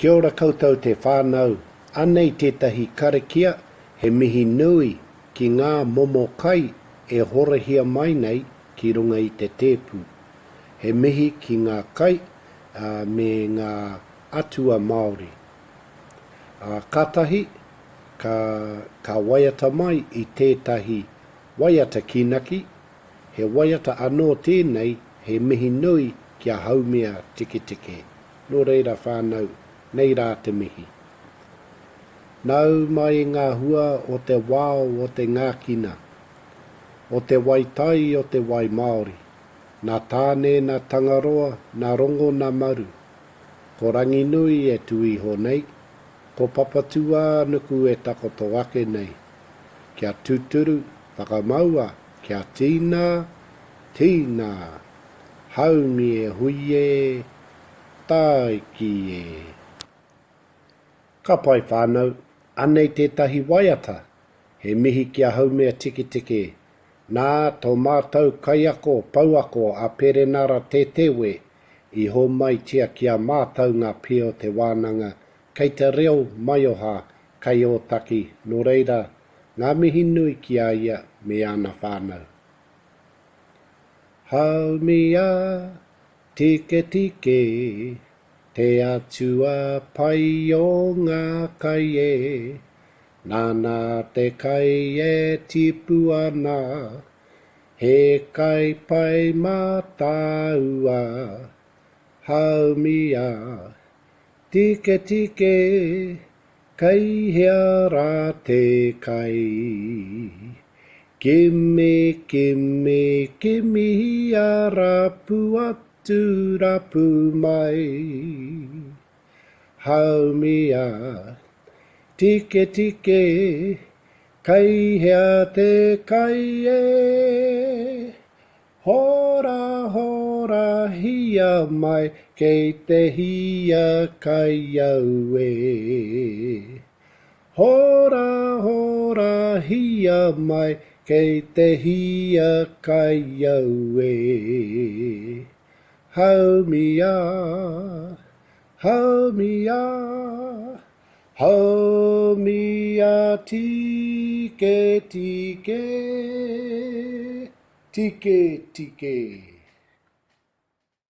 Kia ora koutou te whānau, anei tētahi karakia he mihi nui ki ngā momo kai e horahia mai nei ki runga i te tēpu. He mihi ki ngā kai me ngā atua Māori. Ā, kātahi ka, ka waiata mai i tētahi waiata kīnaki, he waiata anō tēnei he mihi nui ki a Haumea Tiketike. Nō reira whānau, nei rā te mihi. Nāu mai ngā hua o te wao o te ngākina, o te wai tai o te wai Māori, nā Tāne, nā Tangaroa, nā Rongo, nā Maru. Ko Ranginui e tū iho nei, ko Papatūānuku e takoto ake nei. Kia tūturu, whakamaua, kia tīna, tīna! Haumi e hui e, tāiki e. Ka pai whānau, anei tētahi waiata, he mihi ki a Haumea Tiketike, nā tō mātou kaiako pouako a Perenara Tetewe i hōmaitia ki a mātou ngā pia o te wānanga kei te reo maioha kei Ōtaki, nō reira, ngā mihi nui ki a ia me ana whānau. Haumia, tiketike, te atua pai o ngā kai e, Nāna te kai e tipu ana, he kai pai mā tāua. Haumia, tiketike, Kei hea rā te kai? Kimi, kimi, kimihia rapu atu, rapu mai. Haumia, tiketike, kei hea te kai e? Hora, hora, hia mai, kei te hia kai au e. Hora, hora, hia mai, kei te hia kai au e. Haumia, haumia, haumia tike tike. Tike tike.